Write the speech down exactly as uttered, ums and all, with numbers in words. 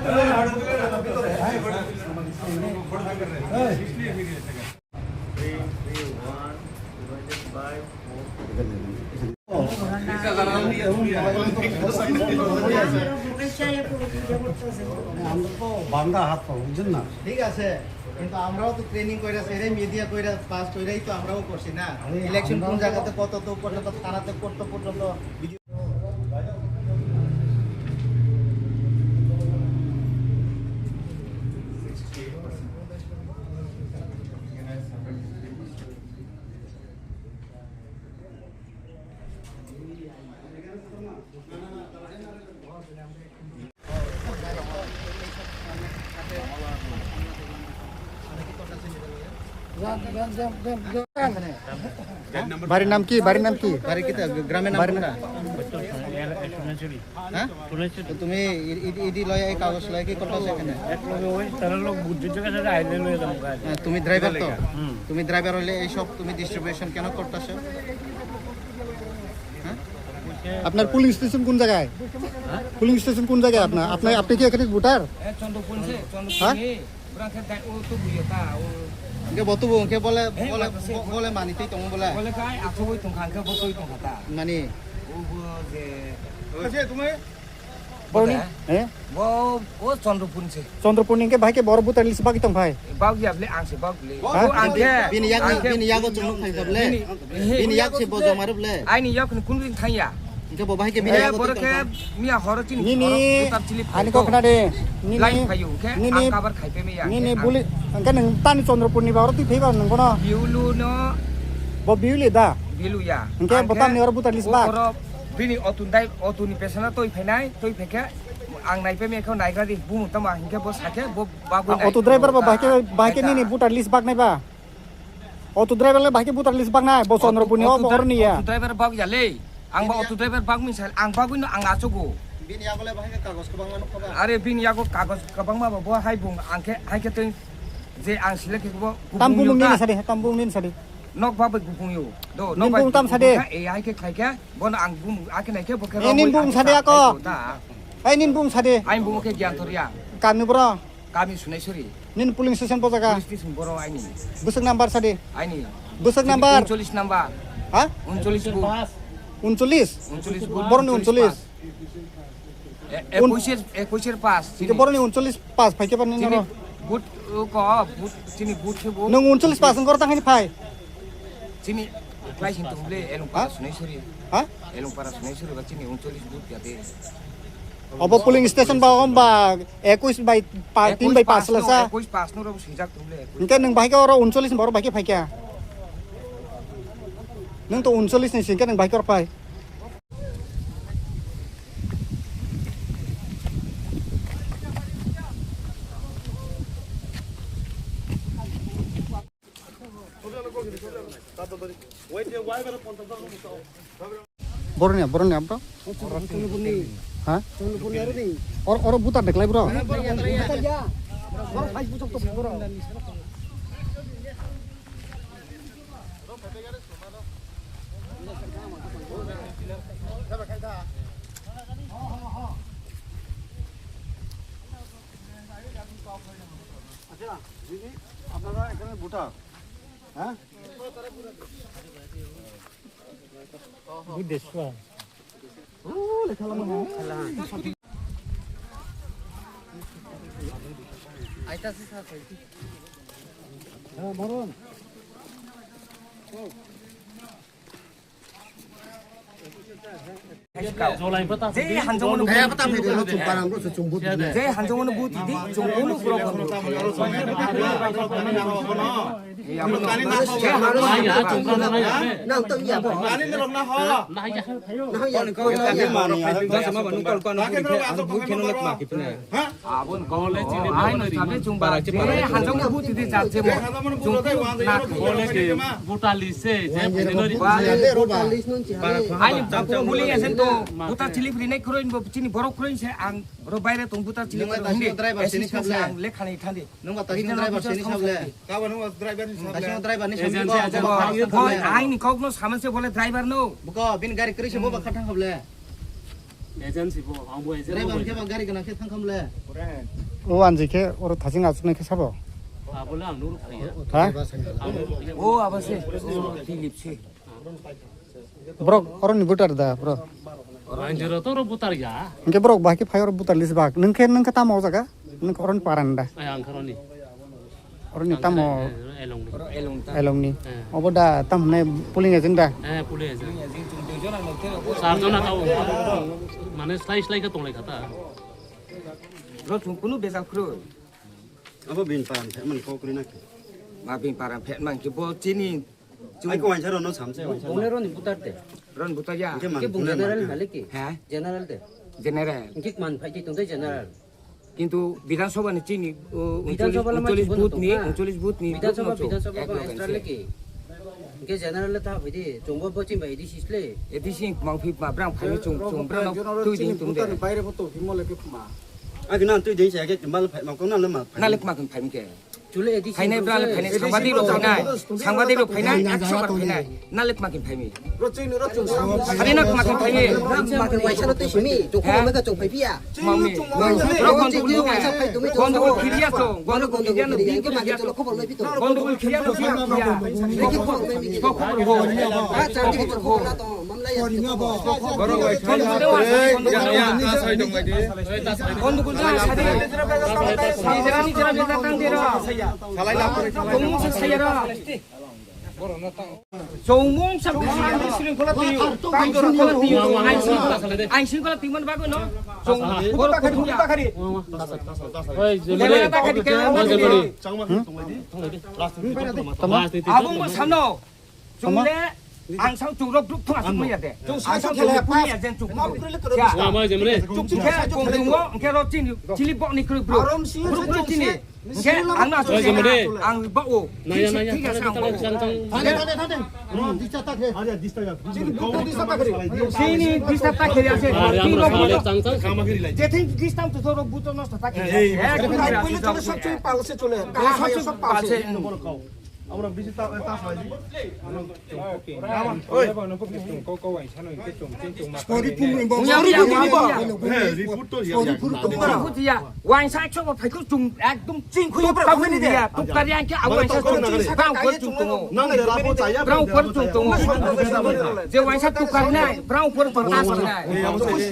Three, three, one, divided by four. বান্দা হাত পাও, বুঝছেন না? ঠিক আছে, কিন্তু আমরাও তো ট্রেনিং কইরা সেরে মিডিয়া কইরা পাস কইরাই তো আমরাও করছি না। আরে ইলেকশন কোন আমরাও তো জায়গাতে কত তো পর্যন্ত থানাতে করতে পর্যন্ত ভিডিও বাড়ির নাম কি? বাড়ির নাম কি? বাড়ি কিতা? গ্রামের নাম বাড়ির কোনটা? নাম? হ্যাঁ? তো তুমি ই-, ই-, ইডি লয়া, এই কাগজ লয়া কি করতেছো এখানে? এক লগে ওই তারা লোক বুদ্ধি থেকে সাথে আইলে লয়ে যাবো কাজ। হ্যাঁ, তুমি ড্রাইভার তো? হুম। তুমি ড্রাইভার হইলে এই সব তুমি ডিস্ট্রিবিউশন কেন করতেছো? হ্যাঁ? আপনার পুলিং স্টেশন কোন জায়গায়? পুলিং স্টেশন কোন জায়গায় আপনার? আপনি, আপনি কি এখানে ভোটার? এ, চন্দ্রপুর সে, চন্দ্রপুর হ্যাঁ? নেই। Borang khe dai o tubuyo ta o. Hingke bo tubu hingke bole, he, bole, ma se, bo-, bole mani twi tongo bole. Bole kai asogoi tongkha hingke bo twi tongkha ta. Mani. O bo je. Boroni, he? Bo, o Chandrapur se. Chandrapur ni hingke bahai khe boro butar list bagwi tong phai. Bag ya ble ang se bag ble. Ha? O ang khe. Bini yak, ang khe bini yago chwng nuk phai ble. Bini, he. Bini yak se bo joma rw ble. Aini yak ni kun bin thang ya. Hingke bo bahai khe bini yago twi tong phai. Miya horo chini. Nini, ani kok khna de. Nini, line phayu khe nini, ang cover khai pe miya. Nini buli, hingke nwng tani Chandrapur ni ba oro twi phai ba nwng bono. Biulu no. Bo biuli da. Biulu ya. Hingke bo tamni oro butar list ba. Oro bini otun dai, otun ni pesana toi phainai, toi phaikhe ang nai pe miya khe naigra di bumu tama hingke bo sakhe bo bagwi nai. Auto driver ba bahai khe, bahai khe nini butar list bag nai ba. Auto driver le bahai khe butar list bag nai, bo Chandrapur ni o, bo oroni ya. Auto driver bag ya le. Ang ba auto driver bag min sal, ang bagwi no ang achugo. Bini yago le bahai khe kagoj kwbangma nukha ba? Are bini yago kagoj kwbangma ba, bo hai bung ang khe, hai khe tei je ang select khe bo. Tam bumung nini sadi, tam bumung nini sadi. Nok ba bai gupung yo. Do, nok bai bumung tam sadi. E hai khe khai khe, bo no ang bumung a khe nai khe bo khe. E nin bumung sadi ako. Ai nin bumung sadi. Ai bumung khe Gyan Toria. Kami bro. Kami Sunaisuri. Nini polling station po jaga? Police station boro aini. Bwswk number sadi? Aini. Bwswk number? Uncholish number. Ha? Uncholish bu. Uncholish? Uncholish bu. Boroni uncholish. Uncholish pass. E, un- ekush er, ekush er pass. Hingke chini. Boroni uncholish pass, phaikhe bani chini noro. But, o, ko, but, chini but khe bo. Nwng uncholish pass wngkor tang hini phai. Chini, klai sing tum le, elung para Sunaisuri. Ha? Elung para Sunaisuri ba chini uncholish but ya de. Obo polling station ba, om ba, ekush bai pa, tin bai pass lasa. Ekush pass no, ekush pass no ro swijak tum le, ekush. Hingke nwng bahai khe oro uncholish ni borok bahai khe phai kha. Nwng to uncholish ni singkhe nwng bahai khe oro phai. Boroni, boroni abro? Ha? Or, oro buta deklai, bro. আচ্ছা, দিদি, আপনারা এখানে ভোটার, হ্যাঁ? হ্যাঁ, বলুন। Je hanjongno, je hanjongno buti di, chwng bono borok. Abon kong lo, ai no sabe chwng bara je hanjongno buti di jat je mo. Chwng na khai. Voter list se, je phainai no ri. Ai ni buli esen to, voter slip rinai khroin bo chini borok khroin se ang ro baire tong voter slip. Nwng ta sini driver sini sable. Ang lekha ni thandi. Nwng ta sini driver sini sable. Kabo nwng driver ni sable. Ta sini driver ni sable. Agency aja bo. Boi, ai ni kok no saman se bole driver no. Buko, bin gari kri se bo ba khatang hable. Agency bo, ang bo agent. Driver bo khe ba gari gwnang khe thang kham le. O anjai khe oro thaching achuknai khe sabo? Abo le ang nuru phaiya. Ha? Ang nuru phaiya. O abo se. O Philip se. Borok oroni voter da, bro? Ang jero to oro voter ya. Hingke borok bahai khe phai oro voter list bak. Nung khe, nung khe tamo o jaga? Nung khe oroni paran da? Ay, ang khe oroni. Oroni tamo? Eh, elong ni. Elong ta. Elong ni. Eh. Obo da tam hwnai polling agent da? Eh, polling agent. Char jona tao. Mane slai slai khe tonglai kha ta. Bro, chung kunu bejak khru. Abo bin paran phe man kok rina khe. Ma bin paran phe man khe bo chini. Ai ko waisa rono samse waisa. Bongni roni butar te. Ron butar ya. Hingke man Hingke bung general hale ki? Ha? General te. General. Hingke man phai ki tong te general. Kintu Bidhan Sabha ni chini, uh, Bidhan Sabha lama uncholish chibon booth ni, tong na. Uncholish booth ni Bidhan Sabha, booth no Bidhan Sabha ek ko loge extra se. Leki. Hingke general le ta phai di, chungbo bo ching bai di sisle. Edi sing mang phi ma brang phai mi chung, chung brang no tui ding tung de. Baire bo to himo leke ma. Agi nan tui ding se age mal phai ma ko nan le mal phai. Na lek ma kun phai mi ke. Chule A D C Phainai bra le phainai, sangbadik rok phainai, sangbadik rok phainai, ekso bar phainai, nalek makin phaimi. Hari nak makin phaimi. Makin waisa no twi simi, jokho mega chong phai pia. Mami. Rok gondogol khiriya. Gondogol khiriya to, gondogol khiriya no, bini khiriya to. Gondogol khiriya no, bini khiriya. Reki khobor mai mi. Khobor ho. Ah, chang khobor ho. Borok bai khlai. Ei, ya, ya, ta sai dong bai di. Bondukul jang sadi. Nijera nijera bejak tang dero. Salai la. Tongmung se sayaro. Chongmung sa bisi sringkhola tiyo. Tang doro khola tiyo. Ain sringkhola, ain sringkhola timan bago no. Chong. Oi, jemre. Lemana ta khadi kaya. Oi, jemre. Tama. Abung bo samno. Chungle ang sang chungrok duk thung asuk maya de. Ang sang chungrok duk maya jen chuk. Ya. Wama jemre. Chuk khe kong dungo, hingke ro chini, chili bok ni kruk bro. Kruk bro chini. Hingke ang na asuk. Jemre. Ang bok o. Naya, naya. Thik ase ang bok o. Thang de, thang de, thang de. Chini dista ta khe. Chini dista ta khe ase. Are, amro sale chang chang. Je thing dista to thoro buto nosto ta khe. Ei, ei, ei. Sob choi palse chole. Sob choi palse. Amra bisi ta, ta sai. Oi. Ko, ko, waisa no, hingke chum, chum, chum, ma. Sorry, pum, pum, sorry, pum, pum. He, report to ya. Sorry, pum, pum. Report ya. Waisa ekso ba phai ko chum, ekdom ching khui. Tok kha ni de. Tok kha ri ang khe a waisa chum, chum, bang ko chum tongo. Nang de rapo chaya. Bang ko chum tongo. Je waisa tok kha nai, bang ko chum tongo.